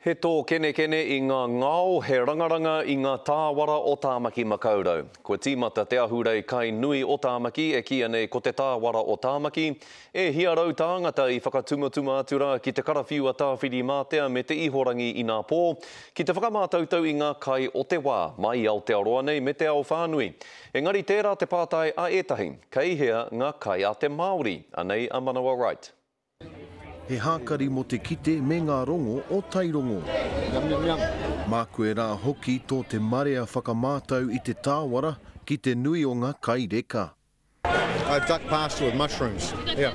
He tōkenekene i ngā ngao, he rangaranga i ngā tāwara o Tāmaki Makaurau. Kua tīmata te ahurei kai nui o Tāmaki e kīia nei ko Te Tāwara o Tāmaki. E hia rau tāngata i whakatumatuma atu rā ki te karawhiu a Tāwhirimātea me te Ihorangi inapō, ki te whakamātautau i ngā kai o te wā, mai i Aotearoa nei me te ao whānui. Engari tērā te pātai a ētahi, kei hea ngā kai a te Māori? Anei a Manawa Wright. He hākari mō te kite me ngā rongo o Tairongo. Māku e rā hoki tō te marea whakamātau i te tāwara ki te nui o ngā kai reka. A duck pasta with mushrooms. Yeah.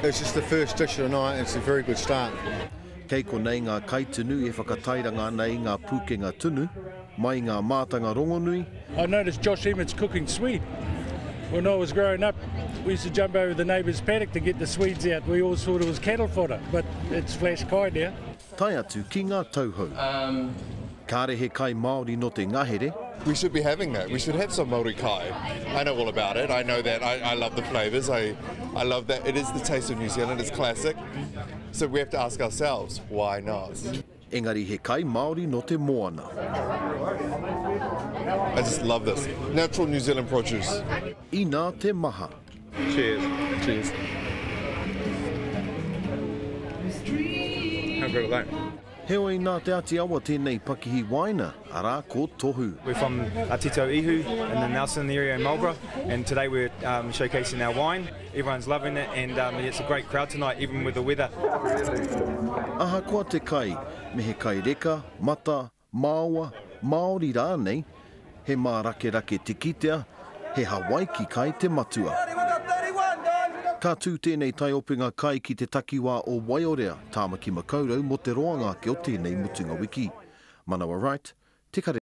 It's just the first dish of the night and it's a very good start. Kei konei ngā kaitunu e whakatairanga ana i ngā pūkenga tunu, mai i ngā mātanga rongonui, I noticed Josh Emmett's cooking swede. When I was growing up, we used to jump over the neighbour's paddock to get the swedes out. We all thought it was cattle fodder, but it's flash kai now. Tae atu ki ngā tauhou. Kāre he kai Māori nō te ngahere. We should be having that. We should have some Māori kai. I know all about it. I know that. I, I love the flavours. I, I love that. It is the taste of New Zealand. It's classic. So we have to ask ourselves, why not? Engari he kai Māori nō te moana. I just love this. Natural New Zealand produce. Inā te maha. Cheers. Cheers. How good are they? Heoi nā Te Ati Awa tēnei pakihi wāina, arā ko Tohu. We're from Tito Ihu in the Nelson area in Marlborough and today we're um, showcasing our wine. Everyone's loving it and um, it's a great crowd tonight even with the weather. Ahakoa te kai, me he kai reka, mata, māoa, Māori rānei, he mārakerake te kitea, he Hawaiki kai te matua. Ka tū tēnei taiopenga kai ki te takiwā o Waiorea, Tāmaki Makaurau mō te roanga ake o tēnei mutunga wiki. Manawa Wright, Te Karere.